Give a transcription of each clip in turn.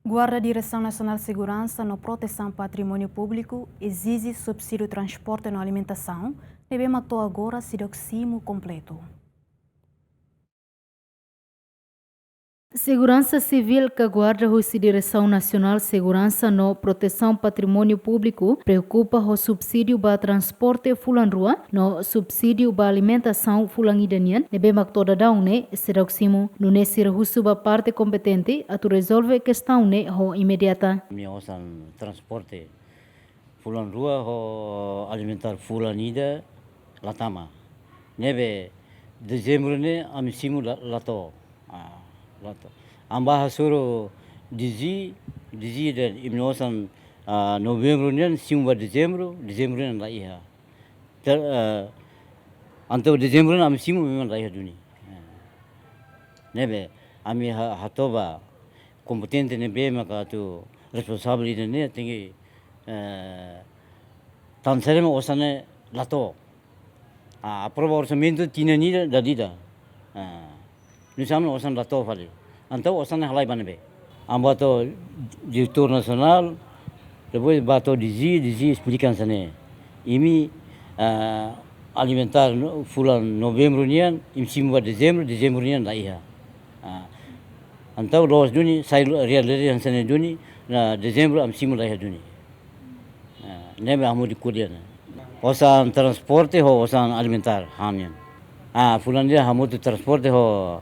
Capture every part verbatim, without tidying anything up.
Guarda Diresaun Nasionál Seguransa no Protesaun Patrimóniu Públiku ezije subsídiu transporte no alimentasaun, ne'ebé mak to'o agora seidauk simu kompletu. Seguransa Sivíl ka guarda husi Diresaun Nasionál Seguransa no Protesaun Patrimóniu Públiku preokupa ho subsídiu ba transporte fulan rua no subsídiu ba alimentasaun fulan ida nian, ne'ebé mak to'o daudaun ne'e seidauk simu. Nune'e sira husu ba parte kompetente atu rezolve kestaun ne'e ho imediata. Ami osan transporte fulan rua ho alimentár fulan ida la tama. Ne'ebé dezembru ne'e ami simu la, la to'o. Ah, la to'o. Ami bá hasoru DG, DG dehan imi-nia osan, ah, novembru nian simu ba dezembru, dezembru nian la iha. Ter-, eh, entaun dezembru ne'e ami simu memang la iha duni. Eh. Ne'ebé ami ha-, hato'o ba kompetente ne'ebé maka atu responsavel ida-ne'e tenke, eh, tansere ma osan ne'e la to'o. Ah, aprova orsamentu tinan ida dala ida. Ah, nu'usá mak osan la to'o fali. Entaun osan ne'e halai ba ne'ebé? Ami bá to'o diretór nasionál, depois bá to'o DG, DG esplika hanesan ne'e. Imi, ah, alimentár no-, fulan novembru nian, imi simu ba dezembru, dezembru nian la iha. Ah, entaun loos duni, sai realidade hanesan ne'e duni, iha dezembru ami simu la iha duni. Ah, ne'ebé hamutuk ko'alia ne'e. Osan transporte ho osan alimentár hanesan. Ah, fulan ida hamutuk transporte ho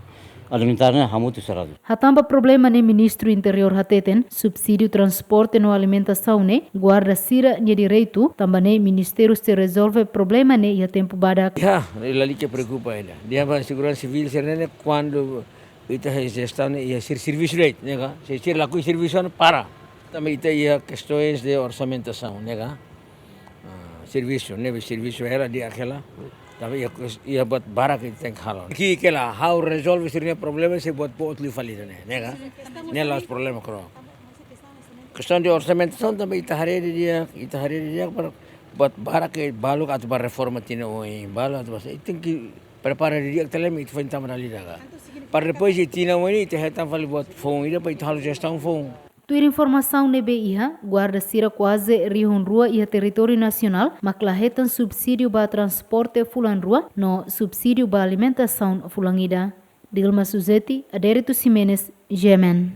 alimentár ne'e hamutuk saradu. Hatán ba problema ne'e Ministru Interiór hateten, subsídiu transporte no alimentasaun ne'e guarda sira-nia direitu, tanba ne'e ministériu sei rezolve problema ne'e iha tempu badak. Ya, lalika preokupa ida. Dehan ba Seguransa Sivíl sira-ne'e kuandu ita iha jestaun ne'e iha sira servisu de'it, ne'e ka? Se sira lakohi servisu ne'e para. Tanba ita iha kestaun de orsamentasaun, ne'e ka? Ah, servisu, ne'ebé servisu hela di'ak hela. Tanba iha kes-, iha buat barak ita tenke halo. Ki'ik hela, ha'u rezolve sira-nia problema, sei buat boot liu fali ne'e, ne'e ka? Ne'e la'ós problema kro'at. Kestaun de orsamentasaun tanba ita haree didi'ak, ita haree didi'ak para buat barak ke balu atu ba reforma tinan oin, balu atu ba, ita tenke prepara didi'ak tiha lai mak ita foin tama dala ida ka. Para depois de tinan oin ita hetan fali buat foun ida para ita halo jestaun foun. Tuir informasaun ne'ebé iha, guarda sira kuaze rihun rua iha territóriu nasionál mak la hetan subsídiu ba transporte fulan rua no subsídiu ba alimentasaun fulan ida. Dilma Suzeti, Adérito Ximenes, G M N.